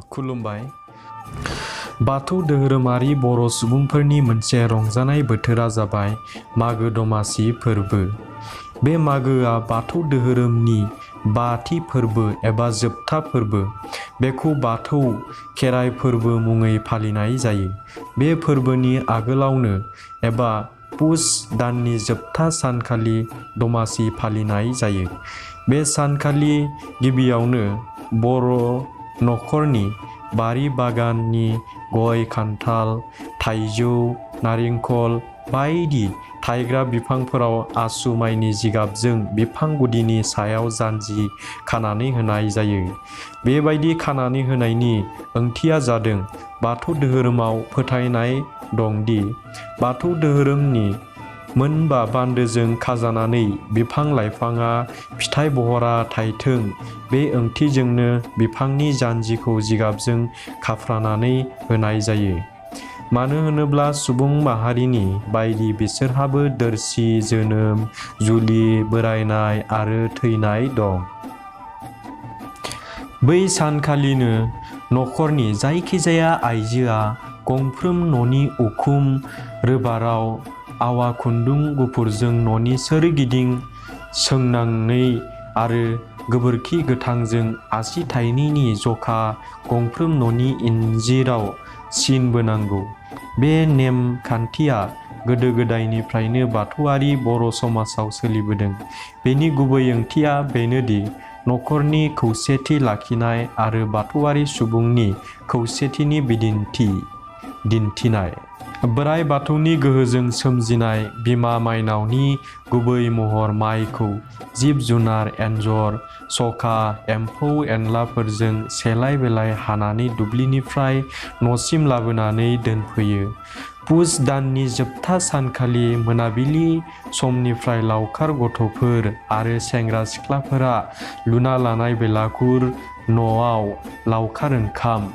खुलुमबाय। बाथौ धोरोमारि बर' सुबुंफोरनि मोनसे रंजानाय बोथोरा जाबाय मागो दमासि फोरबो। बे मागोआ बाथौ धोरोमनि बाथि फोरबो एबा जोबथा फोरबो। बेखौ बाथौ खेराइ फोरबो मुङै फालिनाय जायो। बे फोरबोनि आगोलावनो एबा पुस दाननि जोबथा सानखालि दमासि फालिनाय जायो। बे सानखालि गिबियावनो बर' नखरनि बारि बागाननि गय खान्थाल थाइजौ नारेंखल बायदि थायग्रा बिफांफोराव आसु माइनि जिगाबजों बिफां गुदिनि सायाव जानजि खानानै होनाय जायो। बेबायदि खानानै होनायनि ओंथिया जादों बाथौ धोरोमाव फोथायनाय दंदि बाथौ धोरोमनि मोनबा बान्दोजों खाजानानै बिफां लाइफाङा फिथाइ बहरा थायथों। बे ओंथिजोंनो बिफांनि जानजिखौ जिगाबजों खाफ्रानानै होनाय जायो। मानो होनोब्ला सुबुं माहारिनि बायदि बिसोरहाबो दोरसि जोनोम जुलि बोरायनाय आरो थैनाय दं। बै सानखालिनो नखरनि जायखिजाया आइजोआ गंफ्रोम न'नि उखुम रोबाराव आवा खुन्दुं गुफुरजों न'नि सोरगिदिं सोंनानै आरो गोबोरखि गोथांजों आसि थाइनैनि जखा गंफ्रोम न'नि इन्जुराव सिन बोनांगौ। बे नेम खान्थिया गोदो गोदायनिफ्रायनो बाथौआरि बर' समाजाव सोलिबोदों। बेनि गुबै ओंथिया बेनोदि नखरनि खौसेथि लाखिनाय आरो बाथौआरि सुबुंनि खौसेथिनि बिदिन्थि दिन्थिनाय। बोराइ बाथौनि गोहोजों सोमजिनाय बिमा माइनावनि गुबै महर माइखौ जिब जुनार एन्जर सखा एम्फौ एनलाफोरजों सेलाय बेलाय हानानै दुब्लिनिफ्राय न'सिम लाबोनानै दोनफैयो। पुस दाननि जोबथा सानखालि मोनाबिलि समनिफ्राय लावखार गथ'फोर आरो सेंग्रा सिख्लाफोरा लुना लानाय बेलागुर न'आव लावखार ओंखाम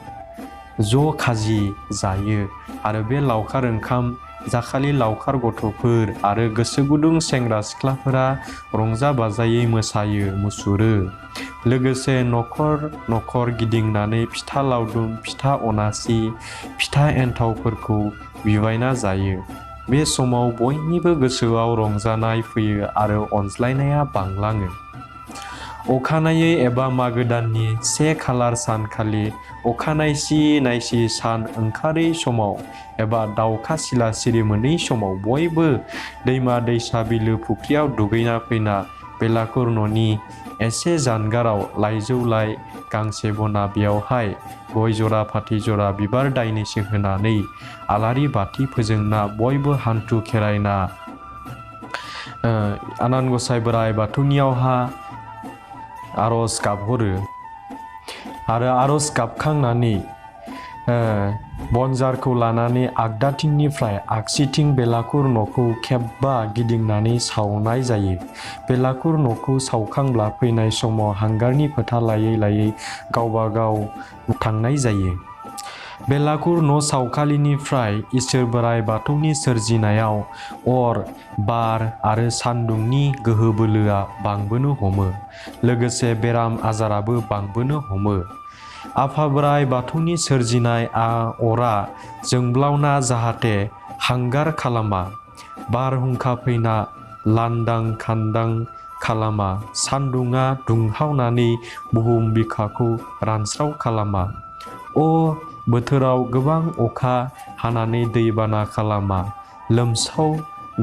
खाजि जायो आरो बे लावखार ओंखाम जाखालि लावखार गथ'फोर आरो गोसो गुदुं सेंग्रा सिख्लाफोरा रंजा बाजायै मोसायो मुसुरो। लोगोसे नखर नखर गिदिंनानै फिथा लावदुम फिथा अनासि फिथा एन्थावफोरखौ बिबायना जायो। बे समाव बयनिबो गोसोआव रंजानाय फैयो आरो अनज्लायनाया बांलाङो। अखानायै एबा मागो दाननि 1 खालार सानखालि अखानायसि नायसि सान ओंखारै समाव एबा दाउखा सिला सिरि मोनै समाव बयबो दैमा दैसा बिलो फुख्रियाव दुगैना फैना बेलागुर न'नि एसे जानगाराव लाइजौ लाइ गांसे बना बेयावहाय गय जरा फाथै जरा बिबार दाइनैसो होनानै आलारि बाथि फोजोंना बयबो हान्थु खेरायना आनान गसाइ बोराइ बाथौनियावहा आर'ज गाबहरो आरो आर'ज गाबखांनानै बनजारखौ लानानै आगदाथिंनिफ्राय आगसिथिं बेलागुर न'खौ खेबबा गिदिंनानै सावनाय जायो। बेलागुर न'खौ सावखांब्ला फैनाय समाव हांगारनि फोथा लायै लायै गावबा गाव थांनाय जायो। बेलागुर न' सावखालिनिफ्राय इसोर बोराइ बाथौनि सोरजिनायाव अर बार आरो सान्दुंनि गोहो बोलोआ बांबोनो हमो। लोगोसे बेराम आजाराबो बांबोनो हमो। आफा बोराइ बाथौनि सोरजिनाय अरा जोंब्लावना जाहाथे हांगार खालामा बारहुंखा फैना लांदां खान्दां खालामा सान्दुङा दुंहावनानै बुहुम बिखाखौ रानस्राव खालामा बोथोराव गोबां अखा हानानै दैबाना खालामा लोमसाव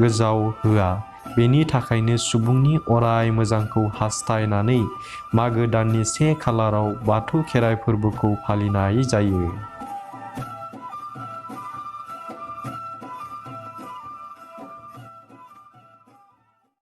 गोजाव होआ। बेनि थाखायनो सुबुंनि अराय मोजांखौ हास्थायनानै मागो दाननि 1 खालाराव बाथौ खेराइ फोरबोखौ फालिनाय जायो।